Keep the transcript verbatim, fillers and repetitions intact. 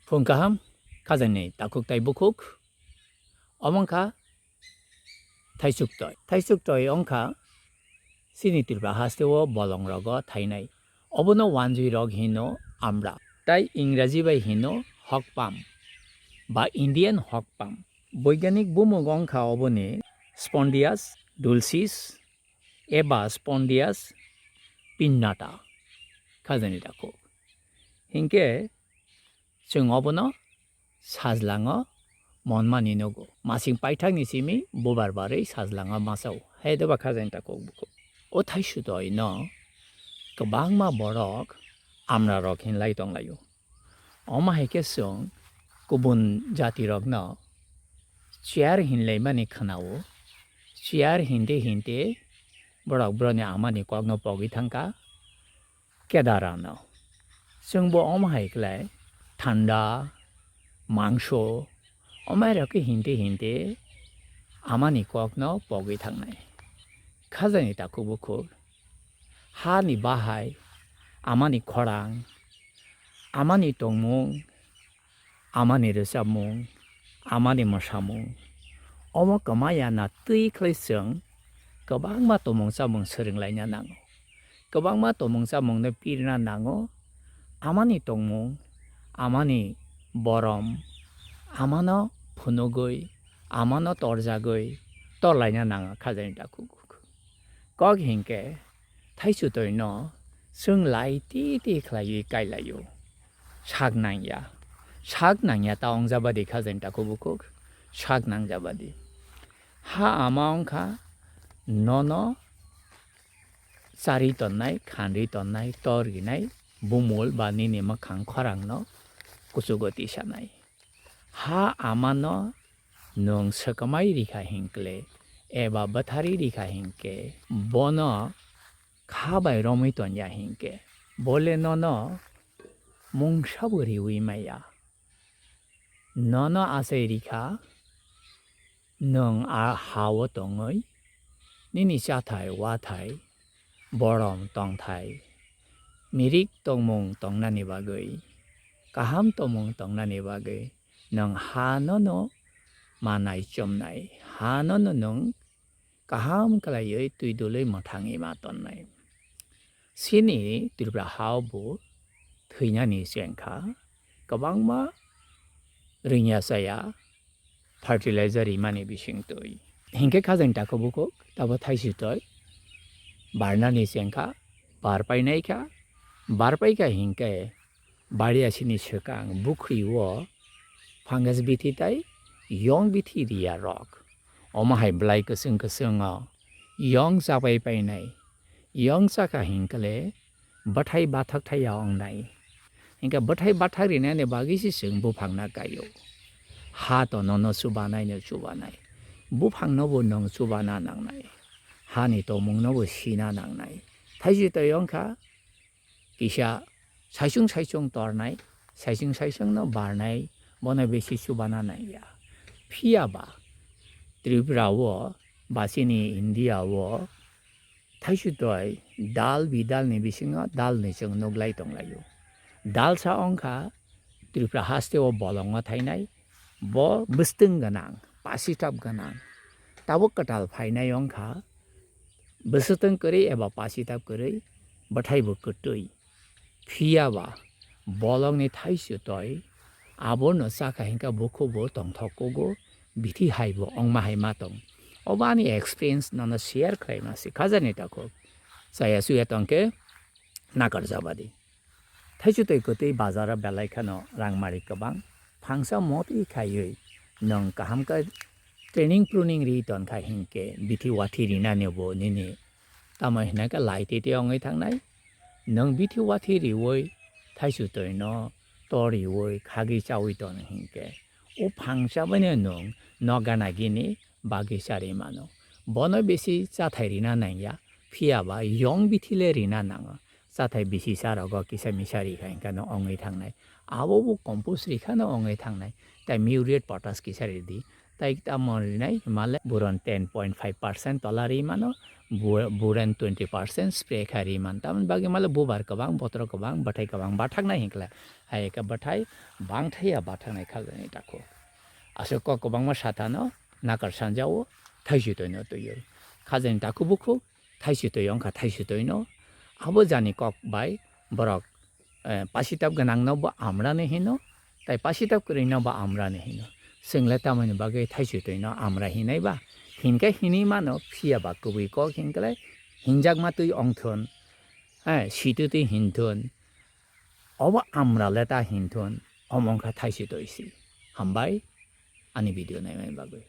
Phung kaham, khajani takhuk tai bukhuk. Omo wngkha thaisuk toi. Thaisuk toi wngkha chini Tripura hasteo bolongrogo thainai. Obono wanjwi rok hino amra. Tai Ingraji bai hino hawk palm ba Indian hawk palm. Boiganik bumung wngkha oboni Spondias dulcis eba Spondias pinnata khajani takhuk. Hinkhe chwng obono sajlango monmani nugo. Masing paithakni simi bubar barwi sajlango masa-o. Hai doba khajani takhuk bukhuk. O thaisuk toino kwbangma borok amrarok hinlai tonglaio. Omo hai khe chwng kubun jatirokno chair hinlaimani khna-o. Chair hinte hinte borok boroni amani kokno pogwi thangkha. Kedarano. Chwngbo omo hai khlai thanda, mangso, omo hai rok khe hinte hinte amani kokno pogwi thangnai. Khajani takhuk bukhuk, hani bahai, amani khorang, amani tongmung, amani rwchapmung, amani mwsamung, omo kwmaya na twi khlai chwng kwbangma tongmung chamung swrwnglaina nango. Kwbangma tongmung chamungno pirna nango. Amani tongmung, amani borom, amano phunugwi, amano torjagwi torlaina nango khajani takhuk. Kok hinkhe thaisuk toino chwng lai ti ti khlaiwi kailaio. Sak nangya. Sak nangya ta wngjabadi khajani takhuk bukhuk. Sak nangjabadi. Ha ama wngkha nono chari tonnai, khanri tonnai, tor rinai, bumul ba nini mwkhang khorangno kuchugo tisanai. Ha amano nwng swkamai rikha hinkle eba bwthari rikha hinkhe bono kha bai romwi tonya hinkhe bole nono mungsabo riwi maya. Nono achai rikha nwng a ha-o tongwi nini chathai wathai borom tongthai mirik tongmung tongnani bagwi kaham tongmung tongnani bagwi nwng ha nono manai chomnai ha nono nwng kaham khlaiwi twi dului mwthangwi ma tonnai. Chini Tripura ha-o bo thwinani chengkha kwbangma rwngya chaya fertilizer rimani bising twi. Hinkhe khajani takhuk bukhuk tabo thaisuk toi barnani chengkha, barpainaikha, barpaikha hinkhe Bari asini swkang bukhri o fungus bithi tai yong bithi riya rok. Omo hai bwlai kwchwng kwchwng o yong chapai painai. Yong chakha hinkhe bwthai bathak thai ya wngnai. Hinkhe bwthai bathak rinani bagwi se chwng buphang na kaio. Ha to nono chubanai no chubanai. Buphang no bo nwng chubana nangnai. Hani tongmung no bo sina nangnai. Thaisi to yongkha kisa saichung saichung tornai, saichung saichung no barnai, bono besi chubana nangya. Phiya ba Tripura o ba chini India o thaisutoi dal bidal ni bisingo dal ni chwng nuglai tonglaio. Dal sa ongkha Tripura haste o bolongo thainai, bo bwswtwng gwnang, pasitap gwnang, tabuk kwtal phainai ongkha bwswtwng kwrwi eba pasitap kwrwi, bwthai bo kwtwi. Phiya ba bolongni thaisutoi abono chakha hinkha bukhubo tongthok kugo, bithi haibo ongma hai ma tong. Obo ani experience nono share khlaima se khajani takhuk. Chaya chuya tongkhe nakarjabadi. Thaisutoi kwtwi bazaro belai kheno rangmari kwbang. Phangsa motwi khaiwi nwng kaham khe training pruning ri tonkha hinkhe bithi wathi rinani bo nini tamo hinai khe lai tete ongwi thangnai. Nwng bithi wathi riwi thaisutoi no tor riwi khagwi chawi tono hinkhe o phangsa bai no nwng noga nagini bagwi charwi mano. Bono bisi chathai rina nangya, phiya ba yong bithi le rina nango. Chathai bisi cha rogo kisa misa rikha hinkhe no ongwi thangnai. Abo bo compost rikha no ongwi thangnai. Tai muriate potash kisa ridi. Tai tamo rinai himale boron ten point five percent tola ri mano. Bu-, buren twenty percent spray kha ri man. Tamoni bagwi male bubar kwbang, botoro kwbang, bwthai kwbang bathaknai hinkle. Hai khe bwthai bangthai ya bathaknai khajani takhuk. Aswk kok kwbangma sathano nakar sanjao, thaisitwino twiwi. Khajani takhuk bukhuk thaisitwi wngkha thaisitwino. Abo jani kok bai borok eh, pasitab gwnangno bo amrani hino, tai pasitab kwrwino bo amrani hino. Chwngle tamoni bagwi thaisitwino amra hinai ba? Hinkhe hinwi mano, phiya ba kwbwi kok hinkle hinjakma twi ongthun, eh, sitwi twi hinthun, obo amra le ta hinthun, omo wngkha thaisitwi si. Hambai ani video naimani bagwi.